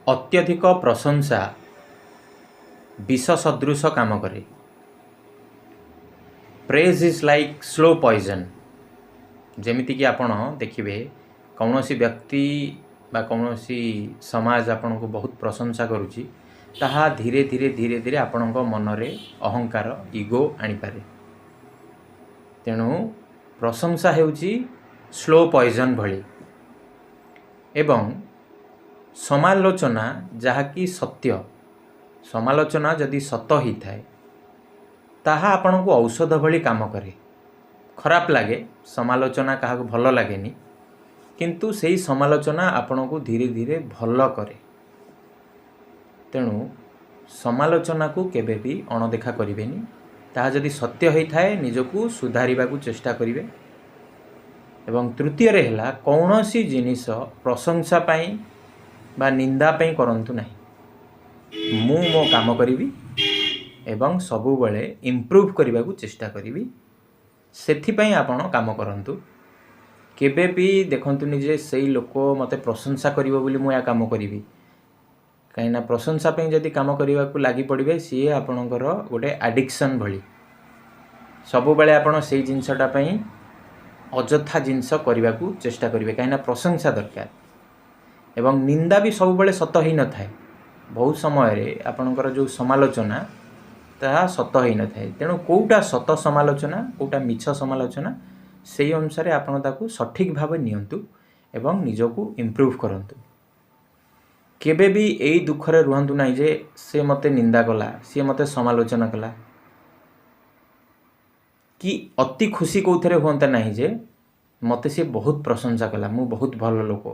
ଅତ୍ୟଧିକ ପ୍ରଶଂସା ବିଷ ସଦୃଶ କାମ କରେ। Praise is like slow poison. ଯେମିତିକି ଆପଣ ଦେଖିବେ, କୌଣସି ବ୍ୟକ୍ତି ବା କୌଣସି ସମାଜ ଆପଣଙ୍କୁ ବହୁତ ପ୍ରଶଂସା କରୁଛି, ତାହା ଧୀରେ ଧୀରେ ଧୀରେ ଧୀରେ ଆପଣଙ୍କ ମନରେ ଅହଙ୍କାର, ଇଗୋ ଆଣିପାରେ। ତେଣୁ ପ୍ରଶଂସା ହେଉଛି ସ୍ଲୋ ପଏଜନ୍ ଭଳି ଏବଂ ସମାଲୋଚନା ଯାହାକି ସତ୍ୟ, ସମାଲୋଚନା ଯଦି ସତ ହେଇଥାଏ, ତାହା ଆପଣଙ୍କୁ ଔଷଧ ଭଳି କାମ କରେ। ଖରାପ ଲାଗେ, ସମାଲୋଚନା କାହାକୁ ଭଲ ଲାଗେନି, କିନ୍ତୁ ସେଇ ସମାଲୋଚନା ଆପଣଙ୍କୁ ଧୀରେ ଧୀରେ ଭଲ କରେ। ତେଣୁ ସମାଲୋଚନାକୁ କେବେ ବି ଅଣଦେଖା କରିବେନି। ତାହା ଯଦି ସତ୍ୟ ହେଇଥାଏ, ନିଜକୁ ସୁଧାରିବାକୁ ଚେଷ୍ଟା କରିବେ। ଏବଂ ତୃତୀୟରେ ହେଲା, କୌଣସି ଜିନିଷ ପ୍ରଶଂସା ପାଇଁ ବା ନିନ୍ଦା ପାଇଁ କରନ୍ତୁ ନାହିଁ। ମୁଁ ମୋ କାମ କରିବି ଏବଂ ସବୁବେଳେ ଇମ୍ପ୍ରୁଭ୍ କରିବାକୁ ଚେଷ୍ଟା କରିବି, ସେଥିପାଇଁ ଆପଣ କାମ କରନ୍ତୁ। କେବେ ବି ଦେଖନ୍ତୁନି ଯେ ସେଇ ଲୋକ ମୋତେ ପ୍ରଶଂସା କରିବ ବୋଲି ମୁଁ ଏହା କାମ କରିବି। କାହିଁକିନା ପ୍ରଶଂସା ପାଇଁ ଯଦି କାମ କରିବାକୁ ଲାଗି ପଡ଼ିବେ, ସିଏ ଆପଣଙ୍କର ଗୋଟେ ଆଡ଼ିକ୍ସନ୍ ଭଳି। ସବୁବେଳେ ଆପଣ ସେଇ ଜିନିଷଟା ପାଇଁ ଅଯଥା ଜିନିଷ କରିବାକୁ ଚେଷ୍ଟା କରିବେ, କାହିଁକିନା ପ୍ରଶଂସା ଦରକାର। ଏବଂ ନିନ୍ଦା ବି ସବୁବେଳେ ସତ ହେଇନଥାଏ। ବହୁତ ସମୟରେ ଆପଣଙ୍କର ଯେଉଁ ସମାଲୋଚନା, ତାହା ସତ ହେଇନଥାଏ। ତେଣୁ କେଉଁଟା ସତ ସମାଲୋଚନା, କେଉଁଟା ମିଛ ସମାଲୋଚନା, ସେଇ ଅନୁସାରେ ଆପଣ ତାକୁ ସଠିକ୍ ଭାବେ ନିଅନ୍ତୁ ଏବଂ ନିଜକୁ ଇମ୍ପ୍ରୁଭ୍ କରନ୍ତୁ। କେବେ ବି ଏଇ ଦୁଃଖରେ ରୁହନ୍ତୁ ନାହିଁ ଯେ ସେ ମୋତେ ନିନ୍ଦା କଲା, ସିଏ ମୋତେ ସମାଲୋଚନା କଲା, କି ଅତି ଖୁସି କେଉଁଥିରେ ହୁଅନ୍ତା ନାହିଁ ଯେ ମୋତେ ସିଏ ବହୁତ ପ୍ରଶଂସା କଲା, ମୁଁ ବହୁତ ଭଲ ଲୋକ,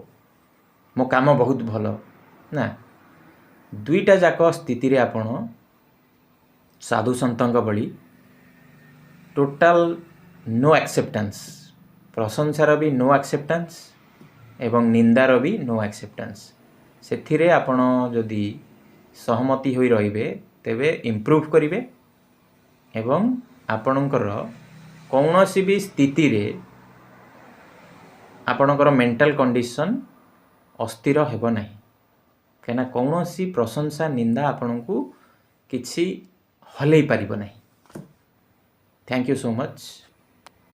ମୋ କାମ ବହୁତ ଭଲ। ନା, ଦୁଇଟା ଯାକ ସ୍ଥିତିରେ ଆପଣ ସାଧୁ ସନ୍ଥଙ୍କ ଭଳି ଟୋଟାଲ ନୋ ଆକ୍ସେପ୍ଟାନ୍ସ। ପ୍ରଶଂସାର ବି ନୋ ଆକ୍ସେପ୍ଟାନ୍ସ ଏବଂ ନିନ୍ଦାର ବି ନୋ ଆକ୍ସେପ୍ଟାନ୍ସ। ସେଥିରେ ଆପଣ ଯଦି ସହମତି ହୋଇ ରହିବେ, ତେବେ ଇମ୍ପ୍ରୁଭ୍ କରିବେ ଏବଂ ଆପଣଙ୍କର କୌଣସି ବି ସ୍ଥିତିରେ ଆପଣଙ୍କର ମେଣ୍ଟାଲ କଣ୍ଡିସନ୍ ଅସ୍ଥିର ହେବ ନାହିଁ, କାହିଁକିନା କୌଣସି ପ୍ରଶଂସା, ନିନ୍ଦା ଆପଣଙ୍କୁ କିଛି ହଲେଇ ପାରିବ ନାହିଁ। Thank you so much.